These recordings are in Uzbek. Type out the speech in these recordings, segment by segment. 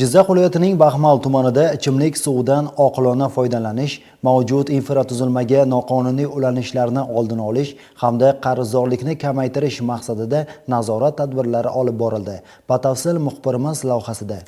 Jizzax viloyatining Baxmal tumanida ichimlik suvidan oqilona foydalanish, mavjud infratuzilmaga noqonuniy ulanishlarni oldini olish hamda qarzdorlikni kamaytirish maqsadida nazorat tadbirlari olib borildi. Batafsil muxbirimiz lavhasida.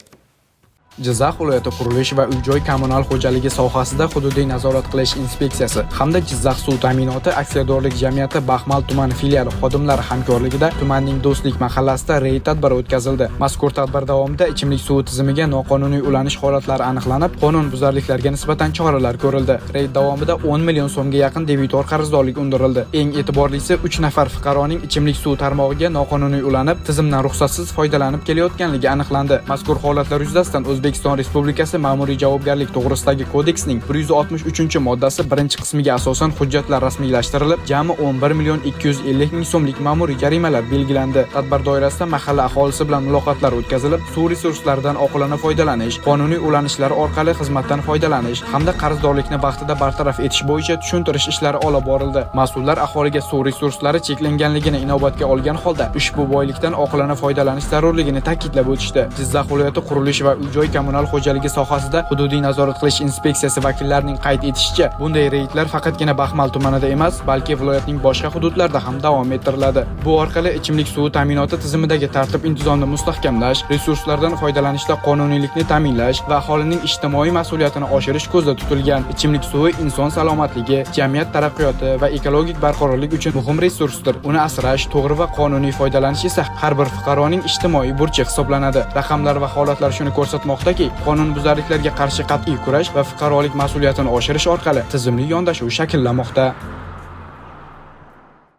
Jizzax viloyati qurilish va uy-joy kommunal xo'jaligi sohasida hududiy nazorat qilish inspeksiyasi hamda Jizzax suv ta'minoti aksiyadorlik jamiyati Baxmal tuman filiali xodimlari hamkorligida tumanning Do'stlik mahallasida reyd tadbiri o'tkazildi. Mazkur tadbir davomida ichimlik suvi tizimiga noqonuniy ulanish holatlari aniqlanib, qonunbuzarliklarga nisbatan choralar ko'rildi. Reyd davomida 10 million so'mga yaqin debitor qarzdorlik undirildi. Eng e'tiborlisi, 3 nafar fuqaroning ichimlik suv tarmog'iga noqonuniy ulanib, tizimdan ruxsatsiz foydalanib kelayotganligi aniqlandi. Mazkur holatlar yuzasidan O'zbekiston Respublikasi Ma'muriy javobgarlik to'g'risidagi kodeksning 163-moddasi 1-qismiga asosan hujjatlar rasmiylashtirilib, jami 11 million 250 ming so'mlik ma'muriy jarimalar belgilandi. Tadbir doirasida mahalla aholisi bilan muloqotlar o'tkazilib, suv resurslaridan oqilona foydalanish, qonuniy ulanishlar orqali xizmatdan foydalanish hamda qarzdorlikni vaqtida bartaraf etish bo'yicha tushuntirish ishlari olib borildi. Mas'ullar aholiga suv resurslari cheklanganligini inobatga olgan holda ushbu boylikdan oqilona foydalanish zarurligini ta'kidlab o'tishdi. Jizzax viloyati qurilish va uy-joy kommunal xo'jaligi sohasida hududiy nazorat qilish inspeksiyasi vakillarining qayd etishicha, bunday reydlar faqatgina Baxmal tumanida emas, balki viloyatning boshqa hududlarida ham davom ettiriladi. Bu orqali ichimlik suvi ta'minoti tizimidagi tartib-intizomni mustahkamlash, resurslardan foydalanishda qonuniylikni ta'minlash va aholining ijtimoiy mas'uliyatini oshirish ko'zda tutilgan. Ichimlik suvi inson salomatligi, jamiyat taraqqiyoti va ekologik barqarorlik uchun muhim resursdir. Uni asrash, to'g'ri va qonuniy foydalanish esa har bir fuqaroning ijtimoiy burchi hisoblanadi. Raqamlar va holatlar shuni ko'rsatmoqdaki, qonunbuzarliklarga qarshi qat'iy kurash va fuqarolik mas'uliyatini oshirish orqali tizimli yondashuv shakllanmoqda.